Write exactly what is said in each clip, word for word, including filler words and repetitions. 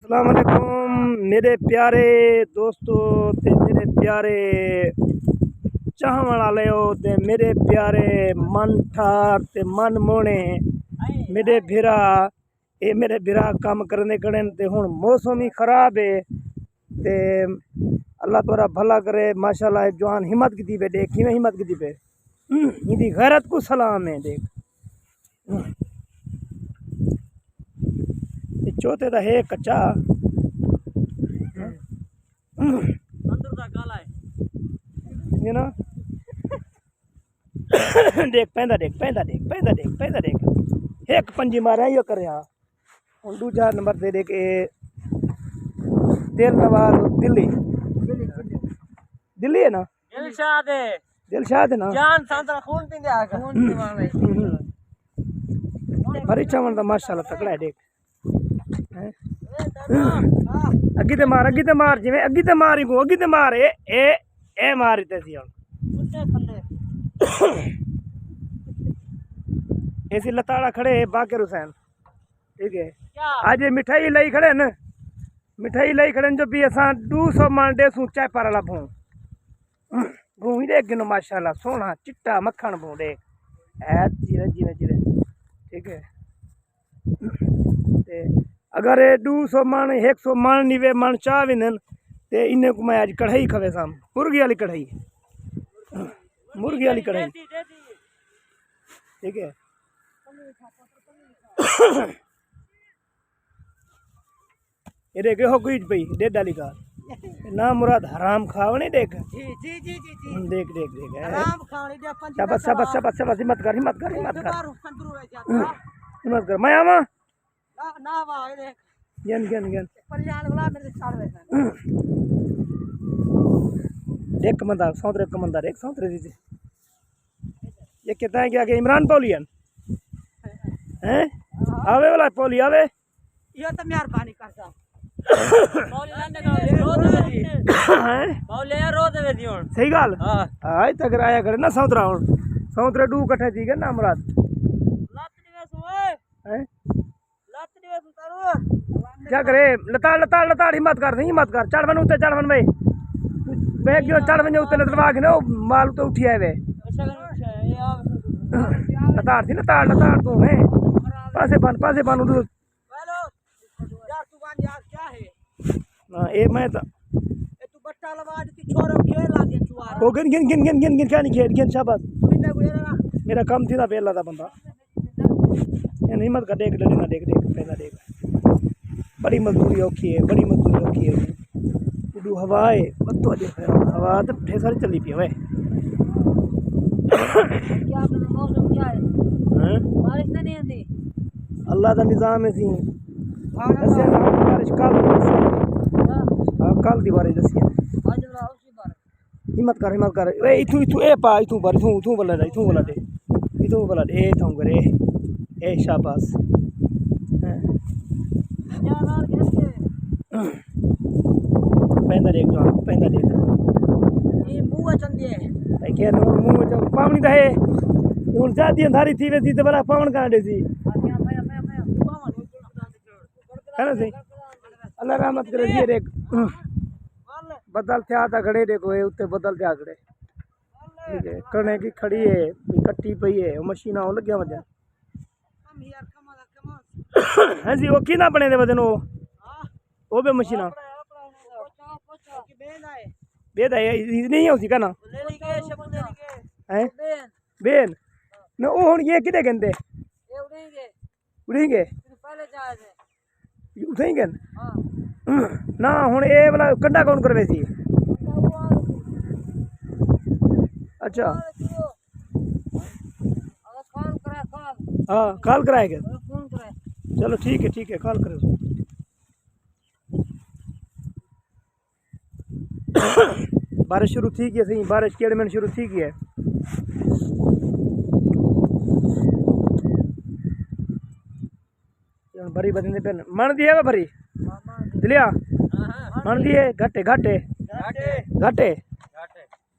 السلام علیکم میرے پیارے دوستو تے میرے پیارے چاہوݨ والے ہو تے میرے پیارے من ٹھار تے من مونے۔ میرے بھرا، اے میرے بھرا کم کرنے کھڑن تے ہن موسم ہی خراب ہے تے اللہ تہاݙا بھلا کرے۔ ماشاءاللہ، اے جوان ہمت کیتی پئے، ݙیکھ کیویں ہمت کیتی پئے۔ ایندی غیرت کوں سلام ہے۔ ݙیکھ، اے چوتے دا ہے کچا۔ اندر دا کالا ہے۔ ہے نا؟ ݙیکھ، پیندا ݙیکھ، پیندا ݙیکھ، پیندا ݙیکھ، پیندا ݙیکھ۔ ہک پنجی مارا ایہو کریا۔ ہݨ ݙوجھا نمبر تے ݙیکھ، اے دل نواز دلی۔ دلی ہے نا؟ دلشاد ہے۔ دلشاد ہے نا؟ جان سانترا خون پیندے آ گا۔ خون پیوانا ہے۔ بھری چاوݨ دا ماشاءاللہ تکڑا ہے، ݙیکھ۔ ہیں؟ اڳی تے مار، اڳی تے مار، جیویں اڳی تے مار، ایکوں اڳی تے مار، اے، اے، اے مار ݙتے سی ہݨ۔ اے سی لتاڑا کھڑے، باقر حسین۔ ٹھیک ہے۔ کیا؟ اڄ مٹھائی لائی کھڑے نا، مٹھائی لائی کھڑے جو بھی اساں ݙو سو مݨ ݙیسوں چائے پر والا بھون۔ بھون ݙیکھ گھنو ماشاءاللہ، سوہݨا چٹا مکھݨ بھون ݙیکھ۔ ہے جیویں، جیویں، جیویں۔ ٹھیک ہے۔ تے اگر اے ݙو سو مݨ، ہک سو مݨ نیوے مݨ چا ویندن، تے انہیں کوں میں اڄ کڑھائی کھویساں، مرغی والی کڑھائی۔ مرغی والی کڑھائی۔ ٹھیک ہے۔ اے ݙیکھ، ہو کوئی پئی، ݙیڈھ والی کار۔ نا مراد حرام کھاوݨی ݙیکھ۔ جی، جی، جی، جی، جی۔ ݙیکھ، ݙیکھ، ݙیکھ۔ حرام کھاوݨی ݙے، پنج شاباش، شاباش، شاباش، شاباش، ہمت کر، ہمت کر، ہمت کر۔ اندرو ہے جاتا۔ ہمت کر، میں آواں۔ نا، نا، واہ، اے ݙیکھ۔ گن، گن، گن۔ پلیان والا میرے ساڑ ویسا۔ ہک بندہ، سونترے ہک بندہ، ہک سونترے دی۔ اے کتنا ہے کہ عمران پولی ہیں؟ ہیں؟ آوے والا پولی، آوے۔ یہ تو مہربانی کردا۔ پولی لانڈے دا روز ویسی۔ ہیں؟ پولی یار روز ویسی ہݨ۔ صحیح ڳالھ؟ ہاں۔ ہاں، اتھاں اگر آیا کرے نا سونترا ہݨ۔ سونترے ݙو کٹھے تھی ڳئے نا مراد۔ لت ݙے ویسوں اے۔ ہیں؟ لت ݙے ویسوں تارو۔ کیا کرے؟ لتاڑ، لتاڑ، لتاڑ، ہمت کر، ہمت کر۔ چڑھ ون اتے، چڑھ ون بھائی۔ بیگ جو چڑھ ونڄے اتے لتڑوا کے نا، او مال اتے اٹھی آئے وے۔ اچھا، اچھا، اے آ۔ لتاڑ تھی، لتاڑ، لتاڑ توں ہیں۔ پاسے بن، پاسے بن، اُڈو۔ ہیلو۔ یار، تو بن یار، کیا ہے؟ ہاں، اے میں تا اے تو بٹا لوا ݙتی، چھوڑو، کھیل آ گئے چوار۔ او گن، گن، گن، کیا نہیں کھیل، گن، شاباش۔ مہینے کو یار۔ میرا کم تھی نا، ویلا دا بندہ۔ اے نہیں مت کر، ݙیکھ، ݙیکھ، ݙیکھ، ݙیکھ، پیندا ݙیکھ۔ بڑی مزدوری اوکھی ہے، بڑی مزدوری اوکھی ہے۔ اُݙو ہوا ہے، اتو اڄ خیر ہوا تے ڈھیر ساری چلی پئی ہوئے۔ کیا پتہ موسم کیا ہے؟ ہیں؟ بارش تو نہیں آندی؟ اللہ دا نظام ہے سی۔ ہاں۔ ݙسیا نا، بارش کل دی ݙسی۔ ہاں۔ ہاں، کل دی بارش ݙسی۔ اڄ بلا اسی بارش۔ ہمت کر، ہمت کر۔ اے اتھوں، اتھوں، اے پا، اتھوں پر، اتھوں، اتھوں بلا ݙے، اتھوں بلا ݙے۔ اتھوں بلا ݙے، اے اتھوں کرے۔ اے شاباش۔ ہاں۔ پیندا ݙیکھ جوان، پیندا ݙیکھ۔ اے منہ اچ آندی ہے۔ اے کیا نہ منہ اچ پاوݨی دا ہے۔ ہݨ زیادہ اندھاری تھی ویسی تے بلا پاوݨ کہاں ݙیسی۔ ہے نا سی؟ اللہ رحمت کرے جی، ݙیکھ۔ بدل تھیا تاں کھڑے، ݙیکھو، اے اتے بدل تھیا کھڑے۔ ٹھیک ہے، کݨک کھڑی ہے، کٹی پئی ہے، او مشیناں او لڳیاں ودن۔ ہاں جی، او کیندے بݨے دے ودن او؟ او بے مشیناں۔ بے دا ہے، نہیں ہوسی کنا؟ ہیں؟ بین۔ نہ، او ہݨ اے کݙے گندے؟ اڑیں گے۔ اٹھیں گن؟ ہاں۔ نہ، ہݨ اے والا کنڈا کون کرویسی؟ اچھا۔ ہاں، کال کرائے گا۔ چلو ٹھیک ہے، ٹھیک ہے، کال کرو۔ بارش شروع تھی ڳئی سی، بارش کیڑے من شروع تھی ڳئی ہے۔ ہݨ بھری بدھیندے پن۔ من دی ہے وہ بھری؟ دلیا؟ من دی ہے؟ گھٹے، گھٹے۔ گھٹے۔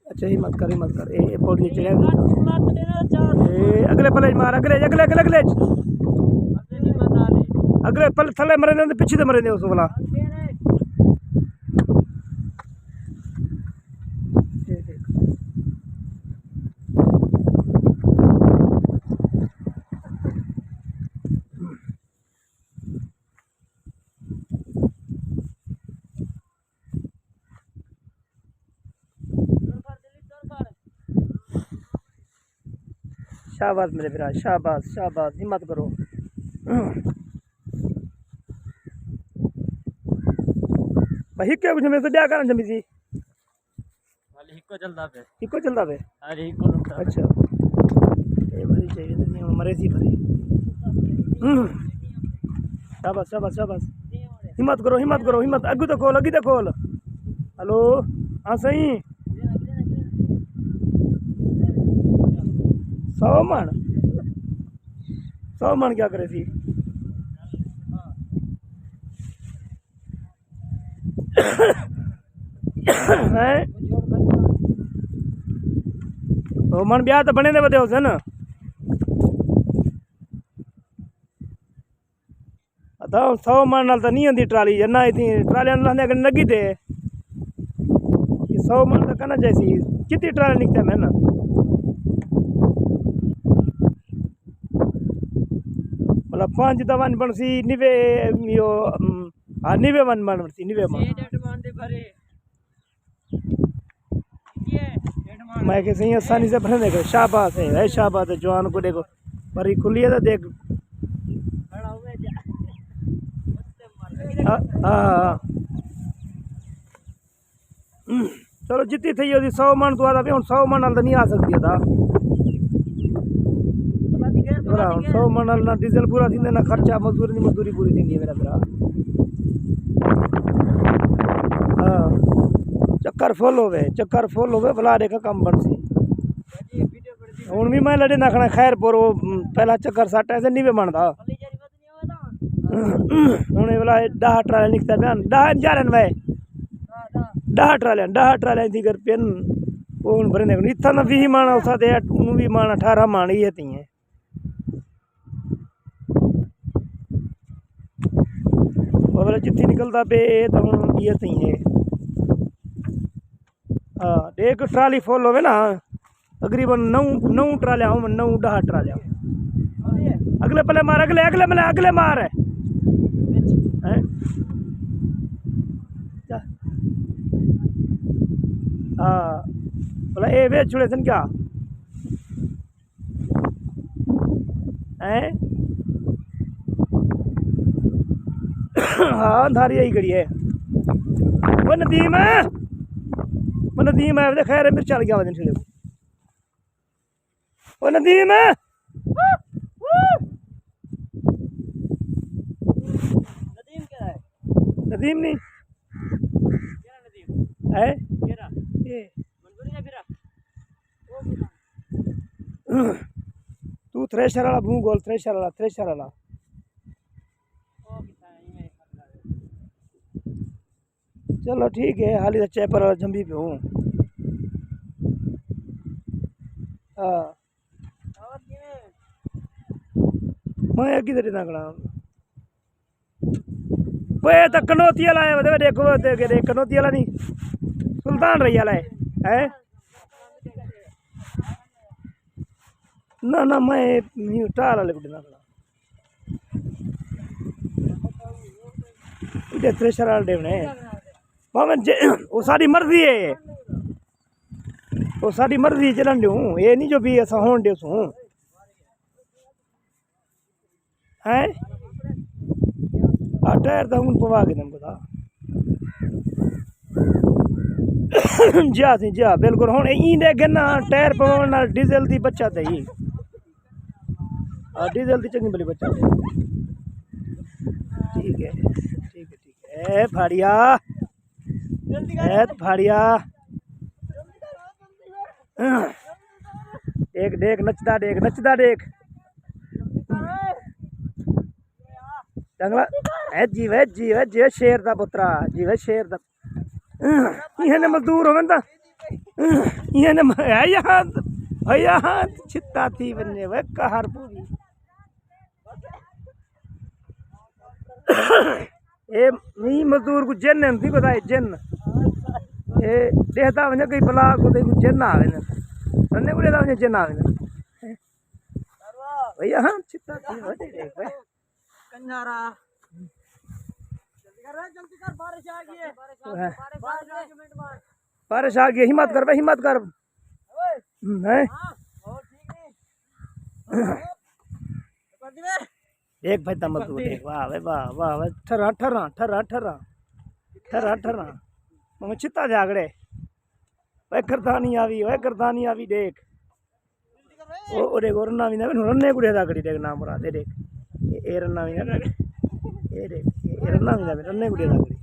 اچھا، ہمت کر، ہمت کر۔ اے، اے پوڑی چڑھیا۔ اے، اگلے پلے مار، اگلے، اگلے، اگلے، اگلے۔ اڳلے پل تھلے مرے نے، پچھے تے مرے نے اس ولا۔ شاباش میرے بھرا، شاباش، شاباش، ہمت کرو۔ بھائی، کیا کچھ میں تو ٻیا کرݨ جمی سی؟ ہالی ہکو چلدا پئے۔ ہکو چلدا پئے؟ ہالی ہکو لُکدا پئے۔ اچھا۔ اے بھری چاہیے تے نہیں مرے سی بھری۔ ہوں۔ شاباش، شاباش، شاباش۔ ہمت کرو، ہمت کرو، ہمت۔ اڳوں تے کھول، اڳوں تے کھول۔ ہلو، ہاں سائیں۔ سو مݨ؟ سو مݨ کیا کرے سی؟ ہیں؟ او من ٻیا تاں بݨے دے ودے ہوسن۔ ادا سو من نال تاں نہیں آندی ٹرالی، یا نہ اتنی ٹرالیاں نال آندے اگر نگی تے۔ سو من تاں کنا چاہیسی، کتنی ٹرالی نکتے میں نا۔ مطلب پانچ تاں ونڄ بݨسی، نیوے، یو، ام، ہاں، نیوے ونڄ بݨسی، نیوے من۔ میں کہ سائیں آسانی سے بھرنے دے، شاباش ہے، ہے شاباش ہے، جوان کو ݙیکھو، پر یہ کھلی ہے تو دیکھ۔ ہاں، ہاں، ہاں۔ چلو جتی تھئی ہوسی، سو من تو آتا پیا، ہݨ سو من نال تاں نہیں آ سڳدی ادا۔ بھرا، ہݨ سو من نال نہ ڈیزل پورا تھیندا، نہ خرچہ، مزدوری دی مزدوری پوری تھیندی ہے میرا بھرا۔ ہاں۔ چکر فل ہووے، چکر فل ہووے، بھلا ݙیکھا کم بݨسی۔ ہݨ وی میں لڑے نہ کھڑا خیر پور، او پہلا چکر سٹ ہے، تے نہیں وی بݨدا۔ ہݨ اے ولا ݙاہ ٹرالے نکتے پئے ہن، ݙاہ ہن، یارہن وے۔ ݙاہ ٹرالے ہن، ݙاہ ٹرالے دی کر پن۔ او ہݨ بھرے نے، اتھاں نہ ویہہ مݨ، اساں تے اٹھ، اونوں ویہہ مݨ، اٹھارہ مݨ ایہ تھی ہیں۔ او ولا جتھی نکلدا پئے، تاں ہݨ ایہ تھی ہیں۔ ہاں، ݙیکھ ٹرالی فل ہووے نا، تقریباً نو، نو ٹرالیاں ہوون، نو ݙاہ ٹرالیاں۔ اڳلے پلے مار، اڳلے، اڳلے ملے، اڳلے مار۔ ہیں؟ ہاں، بھلا اے ویچ چھوڑے سن کیا؟ ہیں؟ ہاں، اندھاری آئی کھڑی ہے۔ او ندیم ہے۔ او ندیم ہے، خیر ہے، مرچاں لڳیاں ودن چھڑے۔ او ندیم ہے۔ ندیم کیا ہے؟ ندیم نہیں۔ کیڑھا ندیم؟ ہے؟ کیڑھا؟ اے۔ منظوری دا پھرا؟ توں تھریشر والا بھوں گول، تھریشر والا، تھریشر والا۔ چلو ٹھیک ہے، حالی تاں چیپر والا جنبی پیا ہوں۔ ہاں۔ میں اڳی تے ݙینا کھڑا۔ اوئے تاں کنوتی والا ہے، ودے وݙے کو تے کے کنوتی والا نہیں۔ سلطان رہی والا ہے۔ ہیں؟ نہ، نہ، میں ٹال والے کو ݙینا کھڑا۔ ݙے تھریشر والے ݙیوݨے۔ بھاویں جے، او ساݙی مرضی ہے۔ او ساݙی مرضی چلݨ ݙیوں۔ اے نہیں جو بھی اساں ہݨ ݙیسوں۔ ہیں؟ آ ٹائر تاں ہݨ پوا کے تم کو تھا۔ جی ہاں سئیں، جی ہاں، بالکل۔ ہݨ ایں دے گن ٹائر پواوݨ نال ڈیزل دی بچت ہے۔ آ، ڈیزل دی چنڳی بھلی بچت ہے۔ ٹھیک ہے، ٹھیک ہے، ٹھیک ہے۔ اے پھاڑیا، اے پھاڑیا۔ ݙیکھ، ݙیکھ، نچدا ݙیکھ، نچدا ݙیکھ۔ جنگلا، اے جی وے، جی وے، جی وے شیر دا پترا، جی وے شیر دا۔ ایہاں نے مزدور ہوون تاں، ایہاں نے م-، اے یہاں، اے یہاں چھتا تھی ونڄے وے قہر پوری۔ اے مینہ مزدور کوں جن ہن، تھی پتہ ہے، جن۔ اے ݙیہدا ونڄے کوئی بلا کوں، تے کوں جن آ ویندن۔ رنے کوں ݙیہدا ونڄے جن آ ویندن۔ بھیا ہاں، چتا تھی وجہ ݙیکھ بھائی۔ کنجارا۔ جلدی کر رے، جلدی کر، بارش آ گئی ہے۔ بارش آ گئی، بارش آ گئی، منٹ مار۔ بارش آ گئی، ہمت کر بھائی، ہمت کر۔ اوئے۔ ہیں؟ ہاں، اور ٹھیک نہیں۔ کر دی بے۔ دیکھ بھائی، تمل تو دیکھ، واہ وے واہ، واہ وے، ٹھراں، ٹھراں، ٹھراں، ٹھراں۔ ٹھراں، ٹھراں۔ میں چتا جاگڑے۔ اوئے گردانی آوی، اوئے گردانی آوی، ݙیکھ۔ او، او ݙیکھ، او رنا ویندا پئے، رنے کوں ݙیہدا کھڑی، ݙیکھ نام مراد، اے ݙیکھ۔ اے، اے رنا ویندا پئے۔ اے ݙیکھ، اے، اے رنا ویندا پئے، رنے کوں ݙیہدا کھڑی۔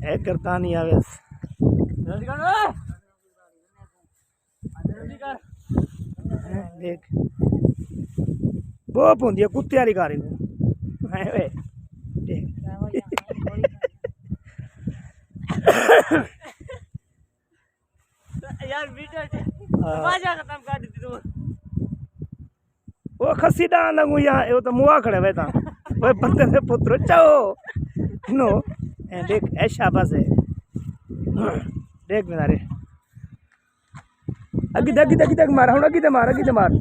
اے گردانی آوے۔ ݙیکھ۔ بو پوندی ہے کتے والی گاری کوں۔ ہائے وے۔ ݙیکھ۔ یار، میٹر چ ہاں۔ واجہ ختم کر ݙتی توں۔ او خسی ݙاند وانگوں یا، او تاں موا کھڑے وے تاں۔ اوئے بندے دے پتر چاؤ۔ نو، اے ݙیکھ، اے شاباش ہے۔ ݙیکھ بینارے۔ اڳی تے، اڳی تے، اڳی تے مار، ہݨ اڳی تے مار، اڳی تے مار۔